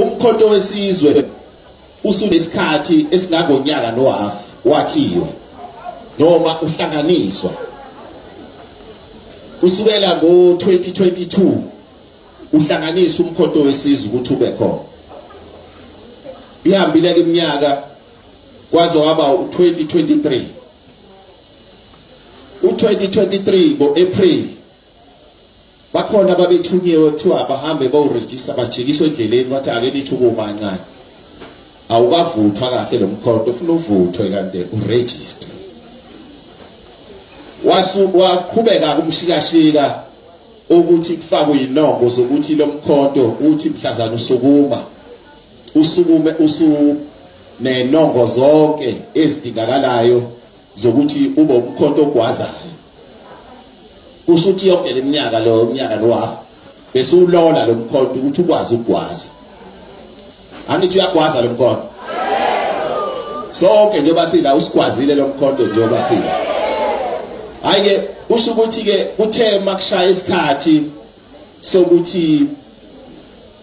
Umkhonto wesizwe usunesikhathi esingangonyaka nohafu wakhiwa noma uhlanganiswa. Kusukela ngo-2022 uhlanganisa umkhonto wesizwe ukuthi ube khona. Ihambile ke iminyaka kwaze waba u-2023. U-2023 ngo-April bakhona ababethunyiwe kuthiwa abahambe bawurejista, bajikiswa endleleni, bathi ake nithi ukuma kancane, awukavuthwa kahle lo mkhonto, ufuna uvuthwe kanti urejista. Waqhubeka kumshikashika ukuthi kufakwe inongo zokuthi lo mkhonto uthi mhlazana usukuma usukume usu nenongo zonke ezidingakalayo zokuthi ube umkhonto ogwazayo. Kusho ukuthi yonke leminyaka lo umnyaka lo half bese ulola lo mkhonto ukuthi ukwazi ukugwaza. Angithi uyagwaza lo mkhonto? Sonke njengoba sila usigwazile lo mkhonto njengoba sila. Hayi ke, kusho ukuthi ke kuthe makushaya isikhathi sokuthi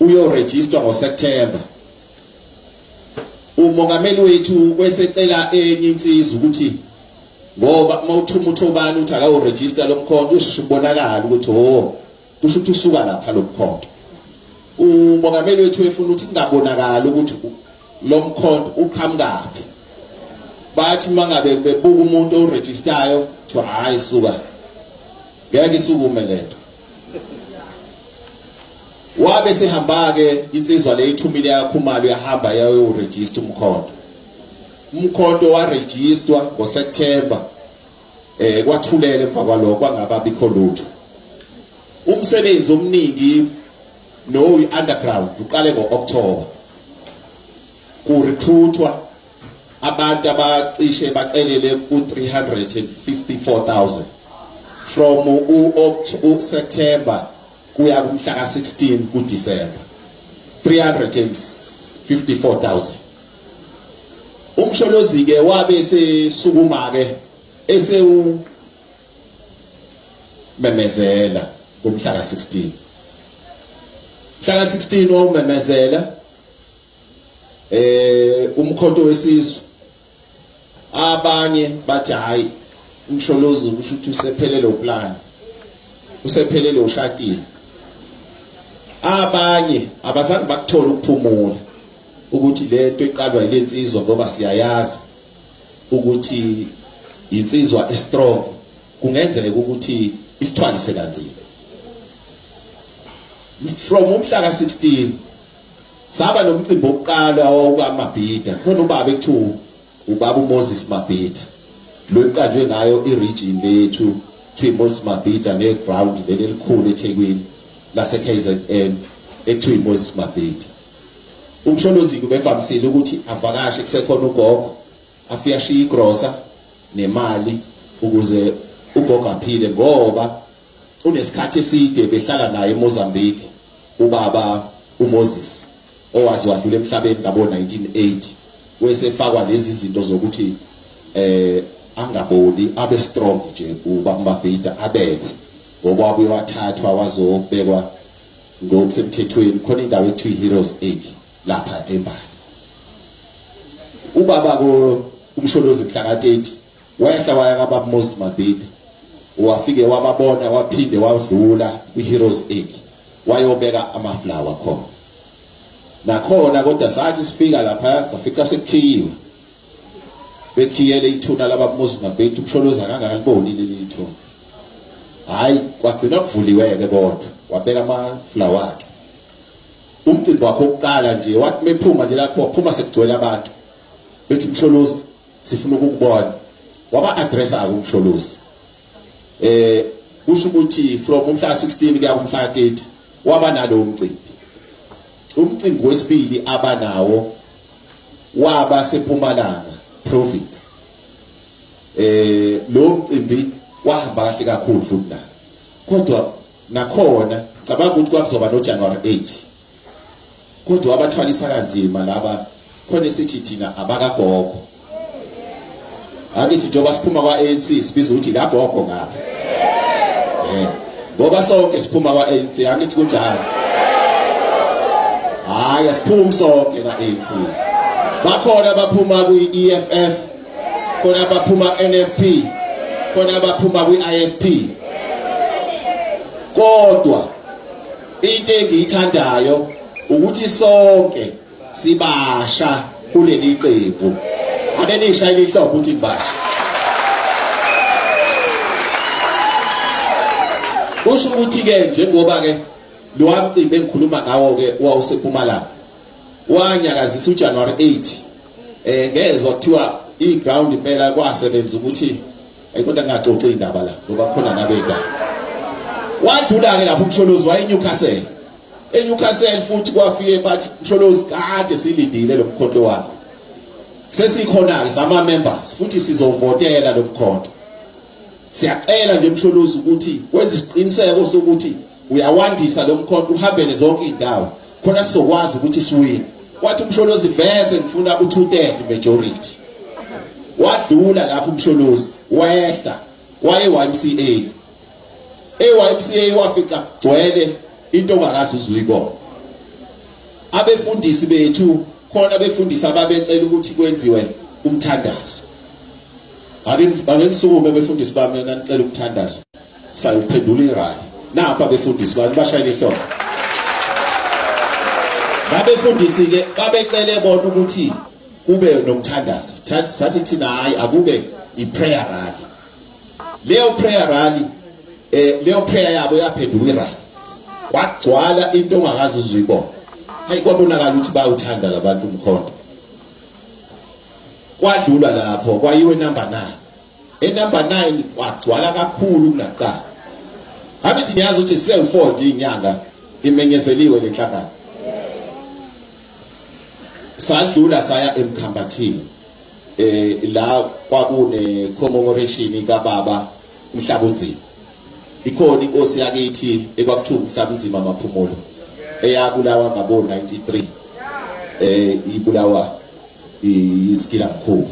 uyoregister ngoSeptember, umongameli wethu wesecela enye insizwa ukuthi, ngoba uma uthuma uthobani uthi akawuregister lo mkhonto, usheshe ubonakala ukuthi oh, kusho ukuthi usuka lapha lo mkhonto. Umongameli wethu efuna ukuthi kungabonakali ukuthi lo mkhonto uqhamukaphi. Bathi mangabe bebuka umuntu oregistayo, kuthiwa hayi suka, ngeke isukume lento. Wabe sehamba ke insizwa le ithumile yakhumalo, yahamba yayoregister umkhonto. Umkhonto waregisterwa ngoSeptember, kwathuleka emva kwalokho, kwangaba bikho lutho. Umsebenzi omningi no underground uqale ngoOctober, ku recruitwa abantu abacishe bacelele ku 354,000 from uSeptember kuya kumhla ka16 kuDecember, 354,000. Umsholozi ke wabe sesukuma ke esewu memezela ngomhla ka16. Mhla ka16 wawumemezela umkhonto wesizwe. Abanye bathi hayi, umsholozi kusho ukuthi usephelele uplan, usephelele ushatile. Abanye abazange bakuthola ukuphumula ukuthi lento iqalwa yilensizwa, ngoba siyayazi ukuthi insizwa estrong, kungenzeka ukuthi isithwalise kanzima. From umhla ka16 saba nomcimbi wokuqala owawukaMabhida. Khona ubaba ekuthiwa ubaba uMoses Mabhida, lo iqanjwe ngayo iregion lethu, kuthiwa iMoses Mabhida, neground leli elikhulu eThekwini lase KZN ekuthiwa iMoses Mabhida. Umsholozi ubevamisile ukuthi avakashe kusekhona ugogo, afike ashiye igrosa nemali ukuze ugogo aphile, ngoba unesikhathi eside behlala naye eMozambique ubaba uMoses, owazi wadlula emhlabeni ngabo 1980. Wesefakwa lezi zinto zokuthi angaboli, abe strong nje ubaba Mabhida, abekwe ngoba wabuye wathathwa wazobekwa ngokusemthethweni khona indawo ekuthiwa Heroes Acre lapha eMbali. Ubaba ko umsholozi mhla ka30 wehla waya kababa Moses Mabhida, wafike wababona, waphinde wadlula kwi-Heroes Acre wayobeka amaflower khona nakhona. Kodwa sathi sifika lapha safica sekukhiyiwe, bekhiyele ithuna laba Moses Mabhida. Umsholozi akangakaliboni leli thuna. Hayi, kwagcina kuvuliwe ke, kodwa wabeka amaflower akhe. Umcimbi wakhe wokuqala nje, wathi mephuma nje lapho, waphuma sekugcwele abantu bethi, "Msholozi, sifuna ukukubona." Waba addressa ke umsholozi. Kusho ukuthi from umhla 16 kuya kumhla 30 waba nalowo mcimbi. Umcimbi wesibili abanawo waba seMpumalanga province. Lo mcimbi wahamba kahle kakhulu futhi la, kodwa nakhona cabanga ukuthi kwakuzoba no January 8, kodwa wabathwalisa kanzima laba khona esithi thina abakagogo. Akithi njengoba siphuma kwa-ANC sibiza ukuthi kagogo ngapha, ngoba sonke siphuma kwa-ANC, angithi kunjalo? Hayi. Hayi, asiphumi sonke ka-ANC. Bakhona abaphuma kwi-EFF, khona abaphuma NFP, khona abaphuma kwi-IFP. Kodwa into engiyithandayo ukuthi sonke sibasha kuleli qembu. Ake nishayele ihlombe ukuthi nibasha. Kusho ukuthi ke njengoba ke lowa mcimbi engikhuluma ngawo ke wawuseMpumalanga wanyakazisa uJanuary 8, ngezwa kuthiwa iground impela kwasebenza ukuthi ayi, kodwa ngingaxoxi indaba la ngoba khona nabendaba. Wadlula ke lapho uMsholozi waye eNewcastle. ENewcastle futhi kwafike bathi, "Msholozi, kade silindile lo mkhonto wakho, sesikhona ke sama members futhi sizovotela lo mkhonto. Siyacela nje Msholozi ukuthi wenze isiqiniseko sokuthi uyawandisa lo mkhonto, uhambele zonke izindawo khona sizokwazi ukuthi siwine." Wathi uMsholozi, "Vese ngifuna u2/3 majority." Wadlula lapho uMsholozi, wehla waye YMCA. E-YMCA wafica kugcwele into ongakaze uzuyibona. Abefundisi bethu khona, abefundisi ababecela ukuthi kwenziwe umthandazo. Ake nisukume befundisi bami, nanicela umthandazo, sayuphendula irally. Napha abefundisi bami, bashayela ihlombe. Babefundisi ke babecele bona ukuthi kube nomthandazo. Sathi thina, hayi, akube i-prayer rally. Leyo prayer rally, leyo prayer yabo yaphenduka irally, kwagcwala into ongakaze uzuyibona. Hayi, kwabonakala ukuthi bayawuthanda labantu umkhonto. Kwadlulwa lapho, kwayiwe number 9. Enumber 9 kwagcwala kakhulu kunakuqala. Ngabe niyazi ukuthi sewu4 nje inyanga imenyezeliwe lenhlangano. Sadlula saya eMkhambathini, la kwakune commemoration kababa uMhlabunzima. Ikhona inkosi yakithi ekwakuthiwa uMhlabunzima Maphumulo, eyabulawa ngabo 93, ibulawa izigila mkhuba.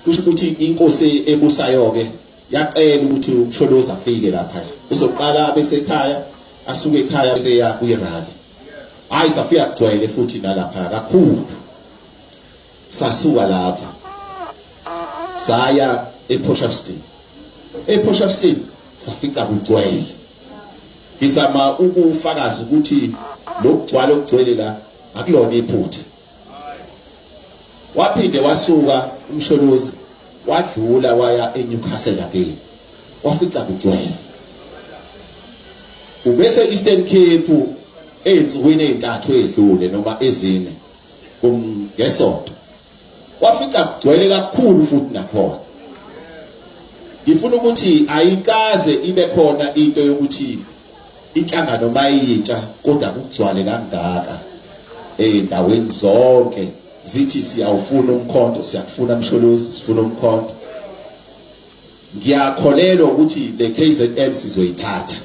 Kusho ukuthi inkosi ebusayo ke yacela ukuthi uMsholozi afike lapha, uzoqala bese ekhaya, asuke ekhaya bese ya kwi-rally. Hayi, safika kugcwele futhi nalapha kakhulu. Sasuka lapha saya ePort. EPort safica kugcwele. Ngizama ukufakaza ukuthi lokugcwala okugcwele la akulona iphutha. Waphinde wasuka uMsholozi, wadlula waya eNewcastle again, wafica kugcwele. Ubese Eastern Cape ezinsukwini ezintathu ezidlule noma ezine ngesonto, wafica kugcwele kakhulu futhi nakhona. Ngifuna ukuthi ayikaze ibe khona into yokuthi inhlangano mayintsha kodwa kugcwale kangaka endaweni zonke, zithi siyawufuna umkhonto, siyakufuna Msholozi, sifuna umkhonto. Ngiyakholelwa ukuthi le KZN sizoyithatha.